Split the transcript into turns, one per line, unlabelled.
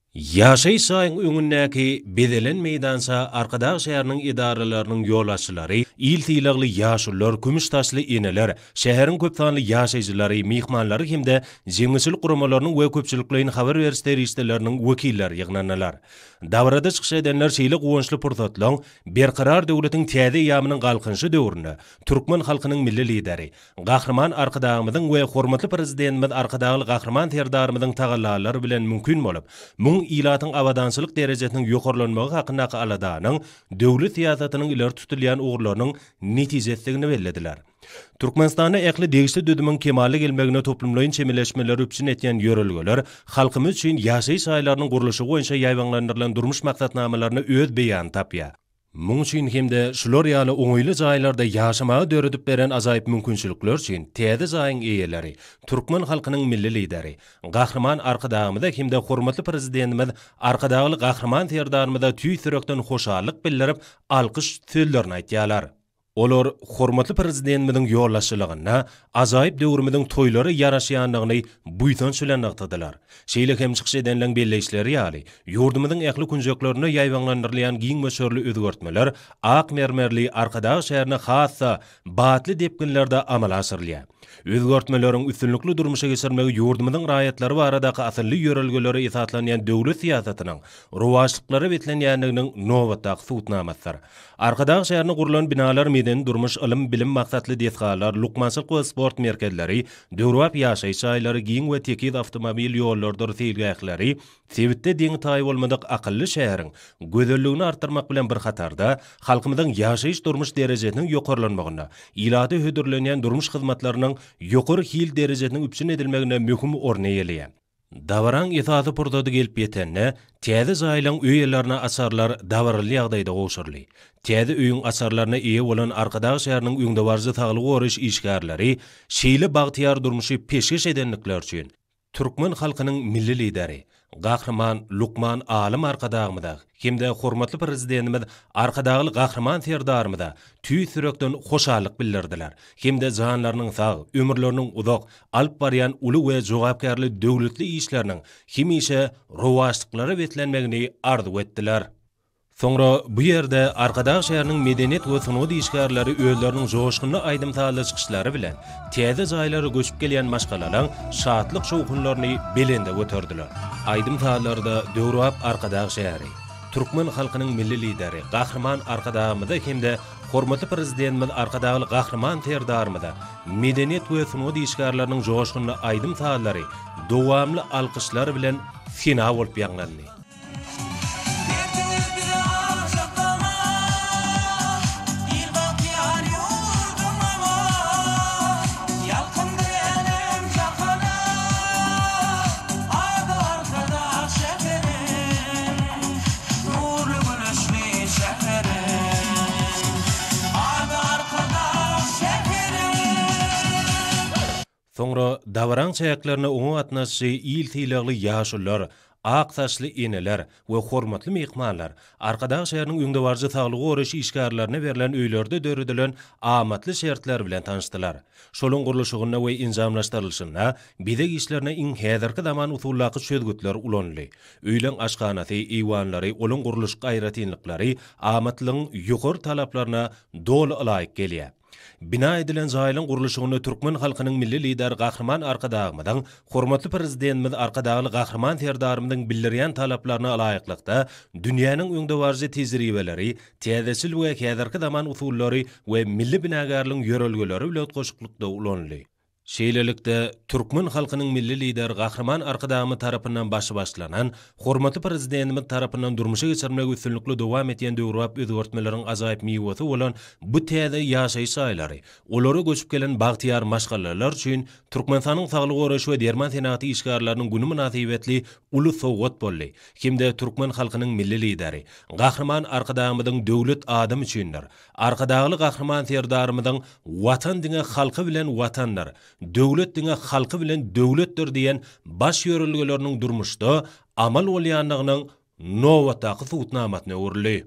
Ýaşaýyş jaýyň öňündäki bezelen meýdança Arkadag şäheriniň edaralarynyň ýolbaşçylary, il sylagly ýaşulular, kümüş saçly eneler, şäheriň köp sanly ýaşaýjylary, myhmanlary hem-de jemgyýetçilik guramalarynyň we köpçülikleýin habar beriş serişdeleriniň wekilleri ýygnandylar. Dabarada çykyş edenler şeýle guwançly pursatlaryň Berkarar döwletiň täze eýýamynyň Galkynyşy döwründe türkmen halkynyň Milli Lideri, Gahryman Arkadagymyzyň we hormatly Prezidentimiz Arkadagly Gahryman Serdarymyzyň tagallalary bilen mümkin bolup, muň ilatyň abadançylyk derejesiniň ýokarlanmagy hakyndaky aladanyň döwlet syýasatynyň ileri tutulýan ugurlarynyň netijesidigini bellediler. Türkmenistanda ähli degişli düzümiň kemala gelmegine toplumlaýyn çemeleşmeleri üpjün etýän ýörelgeler halkymyz üçin ýaşaýyş jaýlarynyň gurluşygy boýunça ýaýbaňlandyrylan durmuş maksatnamalarynda öz beýanyny tapýar. Muň üçin hem-de şular ýaly oňaýly jaýlarda ýaşamaga döredip beren ajaýyp mümkinçilikler üçin täze jaýyň eýeleri, türkmen halkynyň Milli Lideri, Gahryman Arkadagymyza hem-de hormatly Prezidentimiz Arkadagly Gahryman Serdarymyza tüýs ýürekden hoşallyk bildirip, alkyş sözlerini aýtýarlar. Olar hormatly Prezidentimiziň ýolbaşçylygynda ajaýyp döwrümiziň toýlara ýaraşýandygyny buýsanç bilen nygtadylar. Şeýle hem çykyş edenleň belleýişleri ýaly, ýurdumyzyň ähli künjeklerinde ýaýbaňlandyrylýan giň möçberli özgertmeler ak mermerli Arkadag şäherinde has-da batly depginlerde amala aşyrylýar. Özgertmeleriň üstünlikli durmuşa geçirilmegi ýurdumyzyň raýatlary baradaky asylly ýörelgelere esaslanýan döwlet syýasatynyň rowaçlyklara beslenýändiginiň nobatdaky subutnamasydyr. Arkadag şäherinde gurlan binalar medeni-durmuş, ylym-bilim maksatly desgalar, lukmançylyk we sport merkezleri, döwrebap ýaşaýyş jaýlary, giň we tekiz awtomobil ýollarydyr seýilgähleri sebitde deňi-taýy bolmadyk akylly şäheriň gözelligini artdyrmak bilen bir hatarda, halkymyzyň ýaşaýyş-durmuş derejesiniň ýokarlanmagynda, ilata hödürlenýän durmuş hyzmatlarynyň ýokary hil derejesiniň üpjün edilmeginde möhüm orun eýeleýär. Dabaraň esasy pursady gelip ýetende, täze jaýlaň öý eýelerine açarlar dabaraly ýagdaýda gowşuryldy. Täze öýüň açarlaryna eýe bolan Arkadag şäheriniň öňdebaryjy saglygy goraýyş işgärleri şeýle bagtyýar durmuşy peşgeş edendikleri üçin, türkmen halkynyň Milli Lideri, Gahryman lukman alym Arkadagymyza hem-de hormatly Prezidentimiz Arkadagly Gahryman Serdarymyza tüýs ýürekden hoşallyk bildirdiler hem-de janlarynyň sag, ömürleriniň uzak, alyp barýan uly we jogapkärli döwletli işleriniň hemişe rowaçlyklara beslenmegini arzuw etdiler. Soňra bu ýerde Arkadag şäheriniň medeniýet we sungat işgärleri özleriniň joşgunly aýdym-sazly çykyşlary bilen täze jaýlara göçüp gelýän maşgalalaň şatlyk-şowhunlaryny belende göterdiler. Aýdym-sazlarda döwrebap Arkadag şäheri, türkmen halkynyň Milli Lideri Gahryman Arkadagymyza hem-de hormatly Prezidentimiz Arkadagly Gahryman Serdarymyza medeniýet we sungat işgärleriniň joşgunly aýdym-sazlary dowamly alkyşlar bilen sena bolup ýaňlandy.
Berdiňiz bize ajap zaman, Il bagtyýar ýurdum aman. Ýalkymdyr älem-jahana, Ady Arkadag şäheriň, Nurly güneşli şäheriň, Ady Arkadag şäheriň.
Soňra dabaraň çäklerine oňa gatnaşyjy il sylagly ýaşulular, ak saçly eneler we hormatly myhmanlar Arkadag şäheriniň öňdebaryjy saglygy goraýyş işgärlerine berlen öýlerde döredilen amatly şertler bilen tanyşdylar. Şolaň gurluşygynda we enjamlaşdyrylyşynda bezeg işlerine iň häzirki zaman usuldaky çözgütler ulanyldy. Öýleň aşhanasy, eýwanlary, olaň gurluşyk aýratynlyklary amatlylygyň ýokary talaplaryna doly ylaýyk gelýär. Bina edilen jaýlaryň gurluşygynda türkmen halkynyň Milli Lideri Gahryman Arkadagymyzyň, hormatly Prezidentimiz Arkadagly Gahryman Serdarymyzyň bildirýän talaplaryna laýyklykda, dünýäniň öňdebaryjy tejribeleri, täzeçil we häzirki zaman usullary we milli binagärligiň ýörelgeleri bilen utgaşyklykda ulanyldy. Şeýlelikde, türkmen halkynyň Milli Lideri Gahryman Arkadagymyz tarapyndan başy başlanan, hormatly Prezidentimiz tarapyndan durmuşa geçirilmegi üstünlikli dowam edýän döwrebap özgertmeleriň ajaýyp miwesi bolan bu täze ýaşaýyş jaýlary olara göçüp gelen bagtyýar maşgalalar üçin Türkmenistanyň Saglygy goraýyş we derman senagaty işgärleriniň güni mynasybetli uly sowgat boldy hem-de türkmen halkynyň Milli Lideri Gahryman Arkadagymyzyň Döwlet adam üçindir! Arkadagly Gahryman Serdarymyzyň Watan diňe halky bilen Watandyr, döwlet diňe halky bilen döwletdir diýen baş ýörelgeleriniň durmuşda amal bolýandygynyň nobatdaky subutnamasyna öwrüldi.